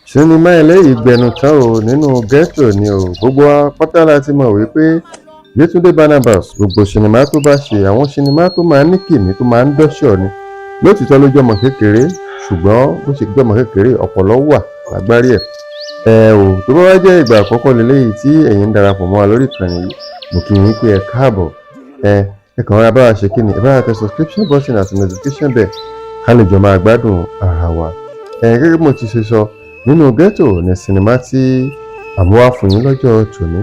Sinimá eléyìí gbẹnu tán o, nínú ghetto ni o. Gbogbo wa pátá la ti mọ̀ wípé Yétúndé Barnabas, gbogbo sinimá tó bá ṣe, àwọn sinimá tó máa ń ní kìmí, tó máa ń dọ́ṣọ̀ ni. Lótìtọ́ ló jọmọ kékeré, ṣùgbọ́n bó ṣe jọmọ kékeré, ọpọlọ wà lágbárí ẹ̀. Ẹ ò tó bá wá jẹ́ ìgbà àkọ́kọ́ leléyìí tí ẹ̀yin ń darapọ̀ mọ́ wa lórí ìkànnì yìí, mo kí yín pé ẹ káàbọ̀. Ẹ kàn rọra bá wa ṣe kíni, ẹ bá wa tẹ subscription button àti notification bell, ká lè jọ máa gbádùn ara wa. Gẹ́gẹ́ bí mo ti ṣe sọ, nínú ghetto ní sinimá tí àmúwá fún yín lọ́jọ́ tòní.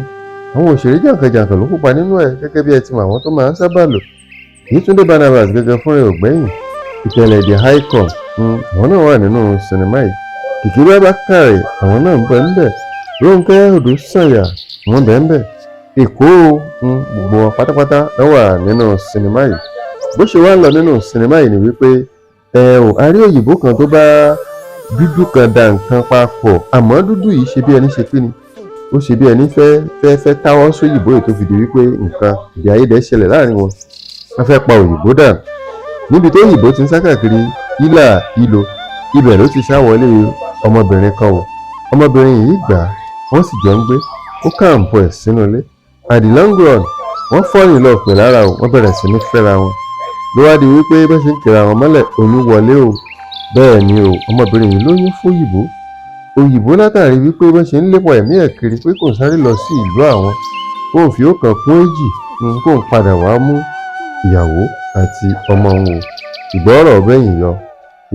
Àwọn òṣèré jàǹkànjàǹkàn ló kópa nínú ẹ̀, gẹ́gẹ́ bí ẹ ti mọ̀ àwọn tó máa ń sábà lò. Yétúndé Barnabas gẹ́gẹ́ fúnra ẹ̀ ò gbẹ́yìn. Ìtẹ̀lẹ̀ The Icon, àwọn náà wà nínú sinimá yìí. Kìkì Bákàrè, àwọn náà ń bẹ ńbẹ̀. Rónkẹ́ Odùsànyà, wọ́n bẹ ńbẹ̀. Èkó, gbogbo wọn pátápátá ló wà nínú sinimá yìí. Bó ṣe wá ń lọ nínú sinimá yìí ni wípé ẹ ò a rí òyìnbó kan tó bá dúdú kan da nǹkan papọ̀, àmọ́ dúdú yìí ṣe bí ẹni ṣe kí ni, ó ṣe bí ẹni fẹ́ fẹ́ fẹ́ táwọ́ sóyìnbó yìí, tó fi di wípé nǹkan èdè àìyedè ṣẹlẹ̀ láàrin wọn, wọ́n fẹ́ pa òyìnbó dànù. Níbi tó òyìnbó ti ń sá káàkiri hílà hílo, ibẹ̀ ló ti sá wọlé ọmọbìnrin kan o. Ọmọbìnrin yìí gbà á, wọ́n sì jọ ń gbé. Ó camp ẹ̀ sínú ilé. At the long run, wọ́n fall in love pẹ̀lú ara o, wọ́n bẹ̀rẹ̀ sí ní fẹ́ra wọn. Ló wá di wípé bá ṣe ń kira wọn mọ́lẹ̀, oyún wọlé o. Bẹ́ẹ̀ ni o, ọmọbìnrin yìí lóyún fóyìnbó. Òyìnbó, látàrí wípé bá ṣe ń lépa ẹ̀mí ẹ̀ kiri pé kò sáré lọ sí ìlú àwọn, kóun fi ọ̀kan kún èjì, kóun padà wá mú ìyàwó àti ọmọ òun o. Ṣùgbọ́n ọ̀rọ̀ bẹ́yìn yọ,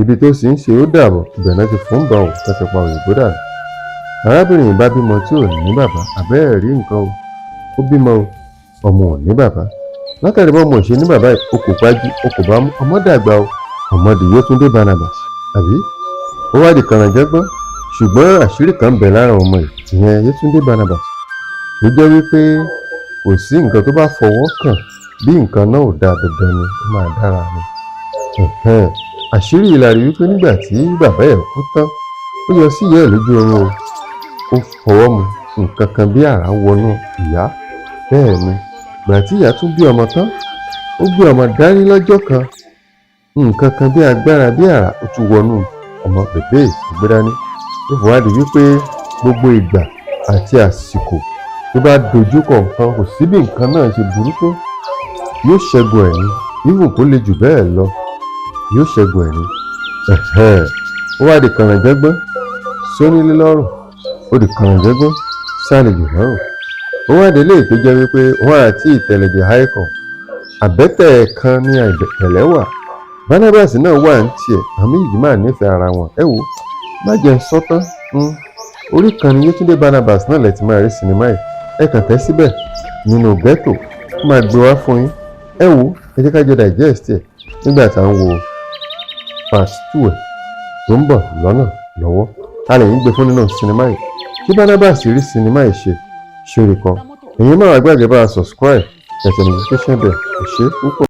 ibi tó sì ń ṣe ó dàbọ̀, ibẹ̀ náà ti fún bọn ò tó ti pa òyìnbó dànù. Arábìnrin yìí bá bímọ tí ò ní bàbá. Àbẹ́ẹ̀ rí nǹkan o, ó bímọ o, ọmọ ò ní bàbá. Látàrí bọ́mọ ò ṣe ní bàbá yìí, o kò gbájú, o kò bá mú ọmọ dàgbà o, ọmọ di Yétúndé Barnabas, àbí ó wá di kànrànjọ́gbọ́n. Ṣùgbọ́n àṣírí kan ń bẹ lára ọmọ yìí, ìyẹn Yétúndé Barnabas, tó jẹ́ wípé kò sí nǹkan tó bá fọwọ́ kàn, bí nǹkan náà ò dáa, dandan ni ó máa dára ni. Àṣírí yìí la rí wípé nígbà tí bàbá ẹ̀ kú tán, ó yọ sí ìyá ẹ̀ lójú oorun o, ó fọwọ́ mu nǹkan kan, bí àrá wọnú ìyá. Bẹ́ẹ̀ ni, ìgbà tí ìyá tún bí ọmọ tán, ó gbé ọmọ dání lọ́jọ́ kan, nǹkan kan bí agbára, bí àrá, ó tún wọnú ọmọ bèbè tó gbé dání. Ló fi wá di wípé gbogbo ìgbà àti àsìkò tó bá dojú kọ nǹkan, kò sí bí nǹkan náà ṣe burú tó, yóò ṣẹ́gun ẹ̀ ní. Even kó le jù bẹ́ẹ̀ lọ, yóò ṣẹ́gun ẹ̀ ní. Ó wá di kànrànjọ́gbọ́n sónílé lọ́rùn, ó di kànrànjọ́gbọ́n sálejò lọ́rùn. Ó wá délé tó jẹ́ wípé wọ́n àti ìtẹ̀lẹ̀ The Icon, àbẹ́tẹ̀ kan ní ìtẹ̀lẹ̀ wà, Barnabas náà wà ní tiẹ̀. Àwọn méjèèjì máa nífẹ̀ẹ́ ara wọn. Ẹ wo, má jẹ́ ń sọ́tán. Orí kan ni Yétúndé Barnabas náà lẹ ti máa rí sinimá yìí. Ẹ kàn tẹ́ síbẹ̀ nínú ghetto, ó máa gbé wá fún yín. Ẹ wo, ẹ jẹ́ ká jọ digest ẹ̀ nígbà tá à ń wo part two ẹ̀ tó ń bọ̀ lọ́nà lọ́wọ́. Ta lè yín gbé fún nínú sinimá yìí? Tí Barnabas rí sinimá yìí ṣe ṣorí kan, èyí máa wá gbàgbé bá a subscribe, tẹ̀tẹ̀ notification bell. Kò ṣe é púpọ̀.